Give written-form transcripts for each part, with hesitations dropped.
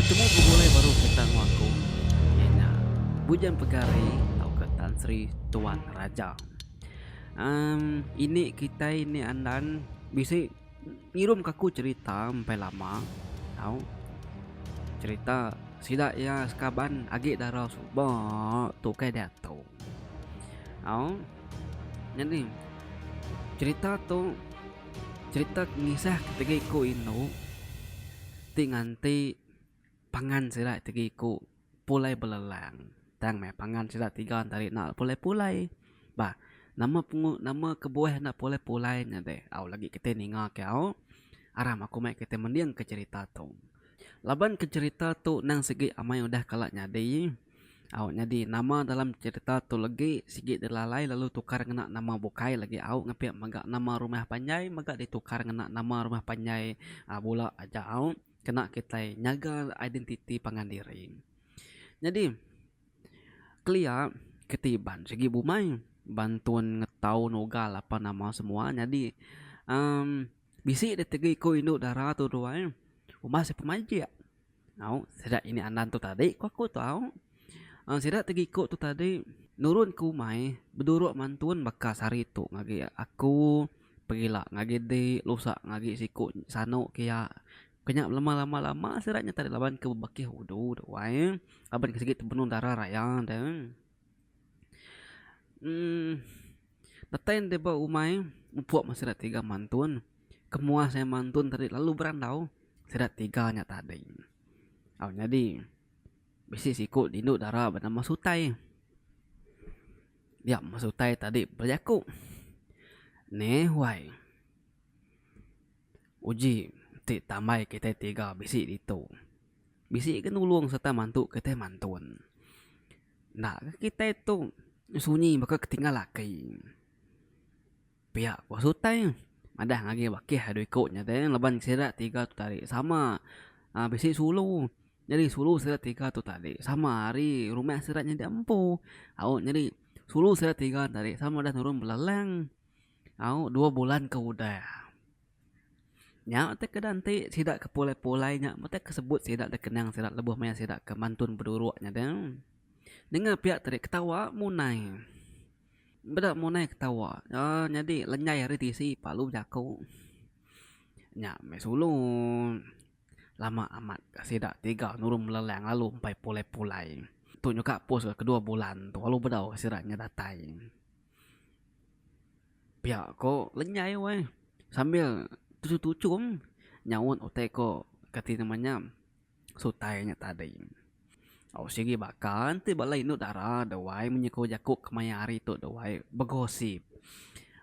Betemu begulai baru kita enggau aku iya nya Bujang Pegari tauka Tan Sri Tuan Raja. Emm ini kitai ini andan bisi ngirum ka aku cherita empai lama tau cherita sida iya sekaban agi dara suba tu kai diatu. Au nyadi cherita tu cherita ngisah tegi ku indu. Ti nganti pangan sida tegi iku pulai belelang tang meh pangan sida tiga enti enda pulai pulai bah nama pengu nama kebuah enda pulai pulai nya deh au lagi kitai ninga ke au aram aku mai kitai mending ke cherita tu. Laban ke cherita tu nang sigi amai udah kala nyadi. Au nyadi nama dalam cherita tu legi sigi dilalai lalu tukar ngena nama bukai lagi au ngepik mega nama rumah panjai mega ditukar ngena nama rumah panjai aaa bula aja au kena kitai nyaga identiti pangan diri. Nyadi kelia kiti iban sigi bumai bantun ngetau nugal apan nama semua nyadi aaa bisi deh tegi iku indu dara tu ruai umbas pemajik. Au sida ini andan tu tadi ku aku tu au. Aaa sida ti giku tu tadi nurun ke umai beduruk mantun baka sehari tu ngagi aku pegila ngagi di lusa ngagi siku sanu kiya. Ke nya lama lama lama sida nya tadi laban ke bebakih udu tu ai laban ke sigi benung dara raya de. Emm datai ne ba umai mupuk meh sida tiga mantun kemuas iya mantun tadi lalu berandau. Sida tiga nya tadi. Au nyadi bisi siku indu dara benama Sutai. Dia meh Sutai tadi bejaku neh wai uji ti tambai kitai tiga bisi ditu. Bisi ke nulung sereta mantu kitai mantun. Enda ke kitai tu sunyi baka ke tinggal laki. Pia ku Sutai madah ngagai bakih dua iku nya tadi laban sida tiga tu tadi sama uhh bisi sulu. Nyadi sulu sida tiga tu tadi sama ari rumah sida nyadi empu. Au nyadi sulu sida tiga tadi sama udah nurun belelang au dua bulan ke udah. Nya te ke enti sida ke pulai pulai nya meh te ke sebut sida da kenang sida lebuh maya sida ke mantun beduruk nya deh. Ninga pia tadi ketawa munai. Meda munai ketawa aaa nyadi lenyai ari tisi palu bejaku. Nya meh sulu lama amat sida tiga nulung belelang lalu empai pulai pulai. Tu nyuka pus kedua bulan tu lalu bedau sida nya datai. Pia ko lenyai weh sambil tuchum tuchum nyaut utai ko kati nama nya. Sutai nya tadi. Au sigi baka enti bala indu dara dawai munyi ko jaku kemaya hari tu dawai begosip.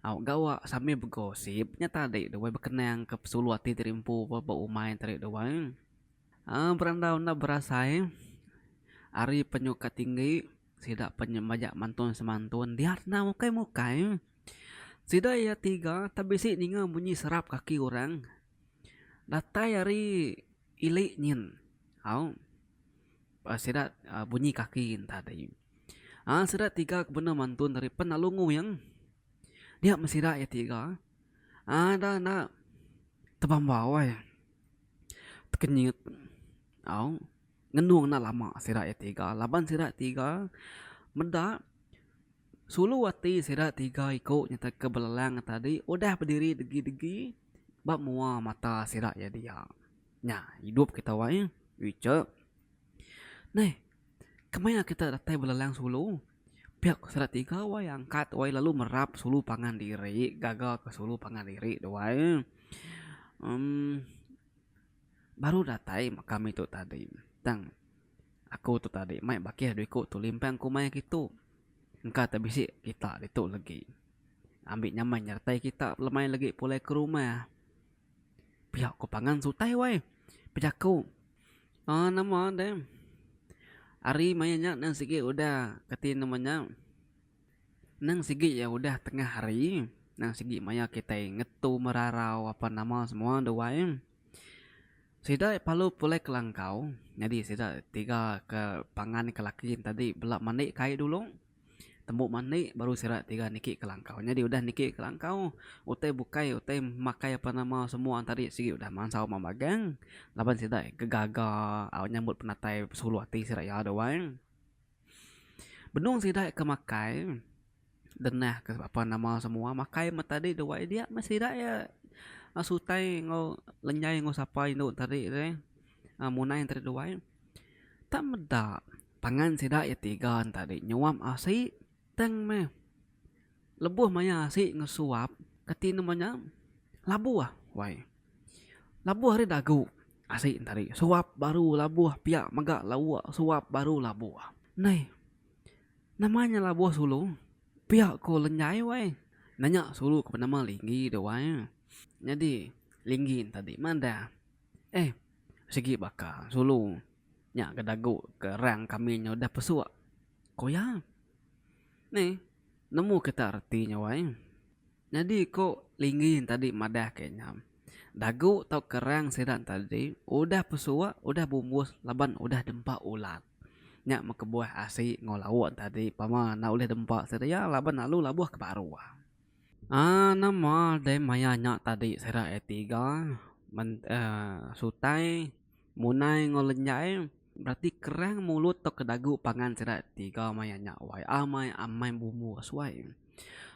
Au gawa sambil begosip nya tadi dawai bekenang ke pesulu ati diri empu ba umai tadi dawai. Aaa berandau enda berasai ari penyukat tinggi sida pen majak mantun semantun dia enda mukai mukai. Sida iya tiga tang bisi ninga munyi serap kaki orang datai ari Ili nyin au sida bunyi kaki enta tadi. Aaa sida tiga ke benung mantun ari pen lalu nguing dia meh sida iya tiga aaa enda enda tebambau ai tekenyit au ngenung enda lama sida iya tiga laban sida tiga meda sulu ati sida tiga iku nyata ke belelang tadi udah bediri degi degi ba mua mata sida iya dia. Nya idup kita wai uiche. Neh kemaya kita datai belelang sulu pia ku sida tiga wai angkat wai lalu merap sulu pangan diri gaga ke sulu pangan diri tu wai uhh baru datai meh kami tu tadi tang aku tu tadi mai bakih dua iku tu limpang ku mai kitu engka te bisi kita ditu legi ambi nyamai nyertai kita lemai legi pulai ke rumah. Pia ko pangan sutai wai bejaku uhh nama deh hari maya nya nang sigi udah kati nama nya nang sigi iya udah tengah hari nang sigi maya kitai ngetu merarau apan nama semua deh wai. Sida parlu pulai ke langkau nyadi sida tiga ke pangan ke laki tadi bela mandi kai dulu. Tembu mandi baru sida tiga niki ke langkau. Nyadi udah niki ke langkau utai bukai utai makai apan nama semua tadi sigi udah mansau magang laban sida ke gaga au nyambut penatai sulu ati sida iya tu ai. Benung sida ke makai denah ke apan nama semua makai meh tadi tu ai dia meh sida iya sutai enggau lenyai enggau sapa indu tadi tu munai tadi tu ai. Tak meda. Pangan sida iya tiga ne tadi nyuap asi tang meh lebuh maya asi ngesuap kati nama nya labuh wai. Labuh ari dagu asi ne tadi suap baru labuh pia mega lauk suap baru labuh. Neh nama nya labuh sulu pia ko Lenjai wai. Nanya sulu ke benama Linggi tu wai. Nyadi Linggi ne tadi madah eh sigi baka sulu. Nya ga dagu ke rang kami nya udah pesuk, ku iya. Nih, nemu kita reti nya wai. Nyadi ku Linggi tadi madah ke nya, dagu tauka rang sida tadi udah pesuk, udah bumbus laban udah dempa ulat. Nya meh kebuah asi enggau lauk tadi pama enda ulih dempa sida iya laban lalu labuh ke baruh. Aaa nama deh maya nya tadi sida iya tiga men aaa sutai. Munai enggau Lenjai berati kerang mulut tauka dagu pangan sida tiga maya nya wai amai amai bumbu asuai.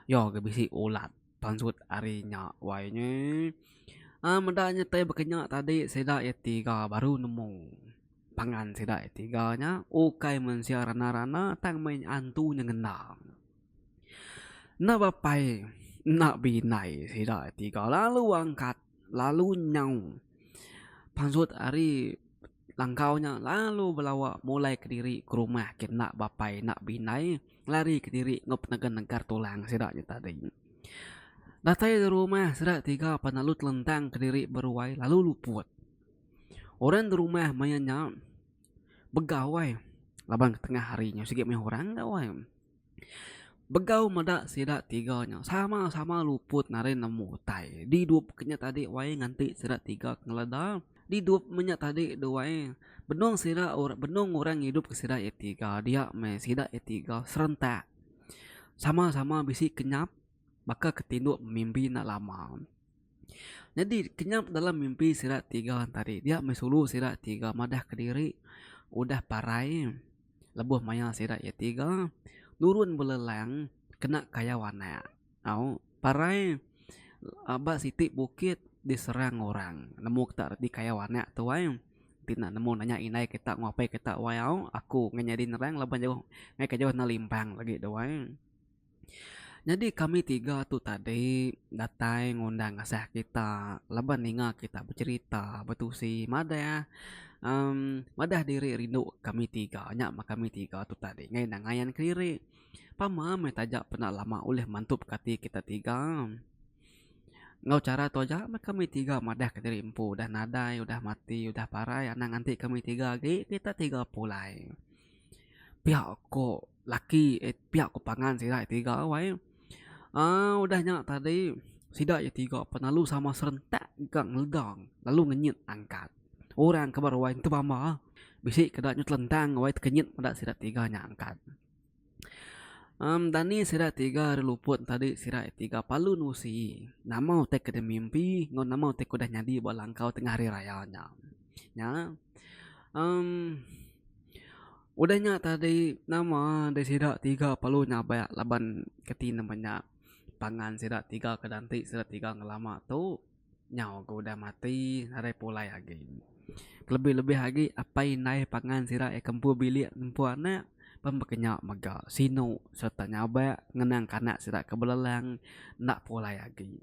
Iya ga bisi ulat pansut ari nya wai nyi. Aaa meda nya tai baka nya tadi sida iya tiga baru nemu pangan sida iya tiga nya ukai mensia rana rana tang meh antu nyengenda. Enda bapai enda bindai sida tiga lalu angkat. Lalu nyau pansut ari langkau nya lalu belawa mulai kediri ke rumah ke enda bapai enda bindai lari kediri enggau penegar negar tulang sida nya tadi. Datai di rumah sida tiga pan lalu telentang kediri beruai lalu luput. Orang di rumah maya nya begau ai laban tengah hari nya sigi mayuh orang gawai. Begau meda sida tiga nya sama sama luput narin nemu utai. Didup ke nya tadi wai nganti sida tiga ke ngeleda. Didup meh nya tadi tu wai benung sida benung orang ngidup ke sida iya tiga dia meh sida iya tiga serentak sama sama bisi kenyap baka ke tinduk mimpi enda lama. Nyadi kenyap dalam mimpi sida tiga tadi dia meh sulu sida tiga madah kediri udah parai. Lebuh maya sida iya tiga nurun belelang kena kayau anak au parai ba siti bukit diserang orang nemu kita reti kayau anak tu ai ti enda nemu nanya indai kita enggau apai kita wai au aku enggai nyadi nerang laban jauh enggai ka jauh enda limpang lagi tu ai. Nyadi kami tiga tu tadi datai ngundang ngasah kita laban ninga kita becherita betusi madah uhh madah diri rindu kami tiga nya mah kami tiga tu tadi ngain ne ngayan kediri. Pama meh taja penda lama ulih mantup ke ati kita tiga. Enggau chara tu aja meh kami tiga madah kediri empu udah nadai udah mati udah parai anang nganti kami tiga agi kita tiga pulai. Pia ko laki eh pia ko pangan sida tiga wai aaa udah nya tadi sida iya tiga pan lalu sama serentak ga ngeledang lalu ngenyit angkat. Orang ke ba ruai tebama bisi keda nyu telentang wai tekenyit meda sida tiga nya angkat. Emm dani sida tiga ari luput tadi sida tiga perlu nusi nama utai ke dimimpi enggau nama utai ke udah nyadi ba langkau tengah hari raya nya. Nya emm udah nya tadi nama deh sida tiga perlu nyabak laban keti nama nya pangan sida tiga ke danti sida tiga ngelama tu nyau ga udah mati nadai pulai agi. Kelebih lebih agi apai indai pangan sida ke empu bilik empu anak pun baka nya mega sinu sereta nyabak ngenang ke anak sida ke belelang enda pulai agi.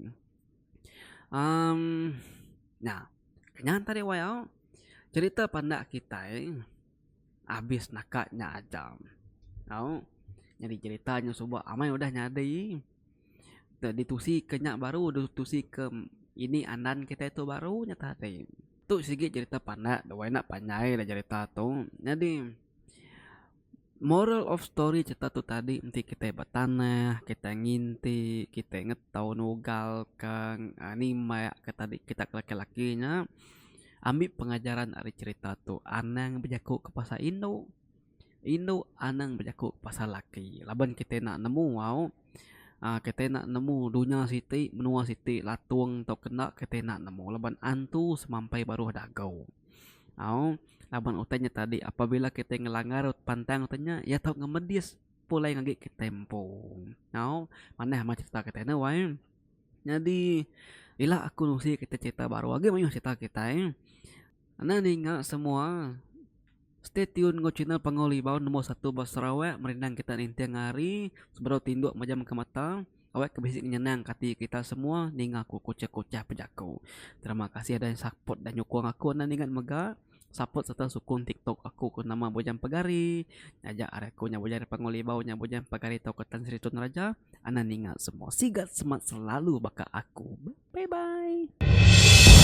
Emm nya nya tadi wai au cherita pandak kitai. Abis naka nya aja. Au nyadi cherita nya suba amai udah nyadi ditusi ke nya baru ditusi ke ini andan kitai tu baru nya tadi. Tu sigi cherita pandak wai enda panjai ida cherita tu. Nyadi moral of story cherita tu tadi enti kitai betanah kitai nginti kitai ngetau nugal ka nimbak ka tadi kita ke laki laki nya. Ambi pengajaran ari cherita tu anang bejaku ke pasal indu. Indu anang bejaku pasal laki laban kitai enda nemu au aaa kitai enda nemu dunya siti menua siti latung tauka enda kitai enda nemu laban antu semampai baruh dagu. Au laban utai nya tadi apabila kitai ngelanggar pantang utai nya iya tau ngemedis pulai ngagai kitai empu. Au manah mah cerita kitai ne wai. Nyadi ila aku nusi kitai cerita baru agi mayuh cerita kitai. Anang ninga semua. Stay tune enggau channel Panggau Libau nombor satu ba Sarawak merindang kita ninting hari sebedau tinduk majam ke mata awak ke bisi ngenyenang ke ati kita semua ninga ku kuchah-kuchah pejaku. Terima kasih udah support udah nyukung aku anang ningat mega support serta sukung tiktok aku ke nama Bujang Pegari ngaja ari aku nya Bujang Panggau Libau nya Bujang Pegari tauka Tan Sri Tun Raja anang ningat semua sigat semat selalu baka aku. Bye bye.